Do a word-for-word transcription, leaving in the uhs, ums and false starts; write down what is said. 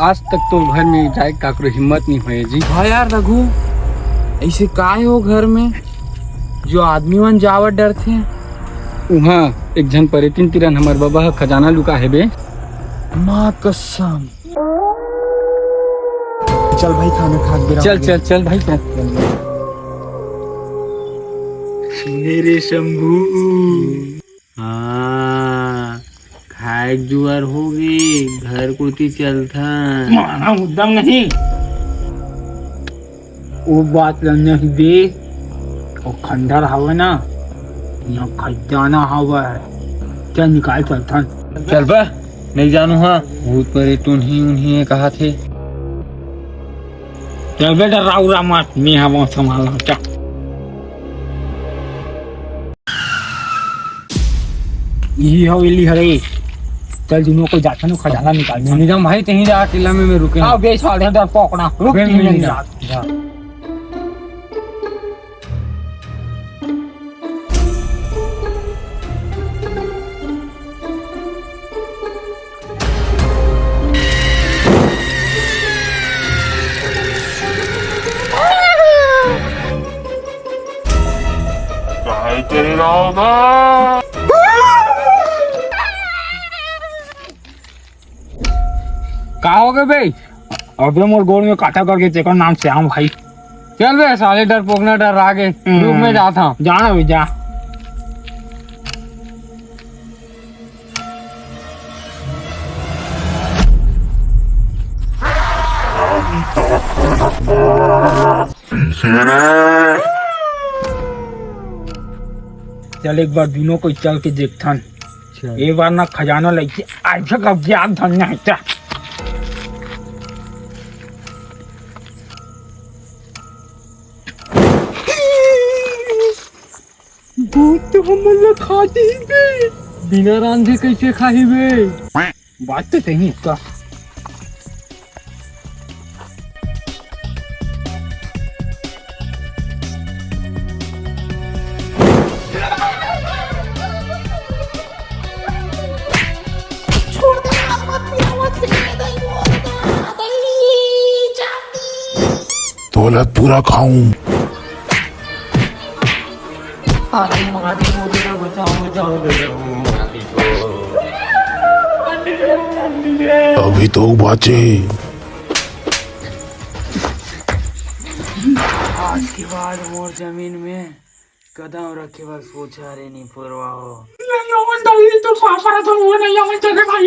आज तक तो घर में जाए काकरो हिम्मत नहीं होए जी। हाँ यार रघु, ऐसे काय हो घर में जो आदमी मन जावत डरथे? उहाँ एक झन परेतिन तिरन हमर बबा ह खजाना लुका हेबे। माँ कसम। चल भाई, खाना खा के बेरा चल, हो गया। चल, चल भाई, चल। सुने रे शंभू। हाँ, खाए के जुआर होगे, घर कोती चलथन। माना उद्दम नहीं। वो बात ल नहीं दे, वो खंडहर हवे ना, यहाँ खजाना हवे, चल निकाल चलथन। चल बे, नहीं जानू हाँ, भूत परेत उन्हीं उन्हीं है कहा थे। चल बेटा, राउरा मत, मैं हवा संभाल चल। यही हो इली हरे। चल दुनों को जाथन, खजाना निकाल। निगम भाई, तहीं जा टीला में, मैं रुके। आओ, बेच वाले डर पकड़ा। रुक, बे, तीन मैं मिनट। जा। काहे तेरे रहोगा? का हो गए बे? अबे मोर गोड़ में काटा करके तेकर नाम श्याम भाई। चल बे साले, डरपोकना डर आगे। हम्म। रुक, मैं जाता हूँ। जा ना बे, जा। चल एक बार दुनों को चल के देखथन। चल। ए बार ना खजाना लइके आइसे कब ज्ञान धन नहीं था। भूत तो हमन ला खा दिही बे। बिना रांधे कइसे खाही बे? बात तो सही है इसका। छोड़ दे यार, मत पिया, मत पिया, नहीं बोलता, नहीं, चांदी। तोला पूरा खाऊं। अरे महादेव, मुझे तो बचाओ, बचाओ, बचाओ। अभी तो बाचे। आज के बाद मोर जमीन में कदम रखे बर सोचा रे निपुरवा हो। नहीं, अमन दही तो पापा तो वो नहीं, अमन चले भाई।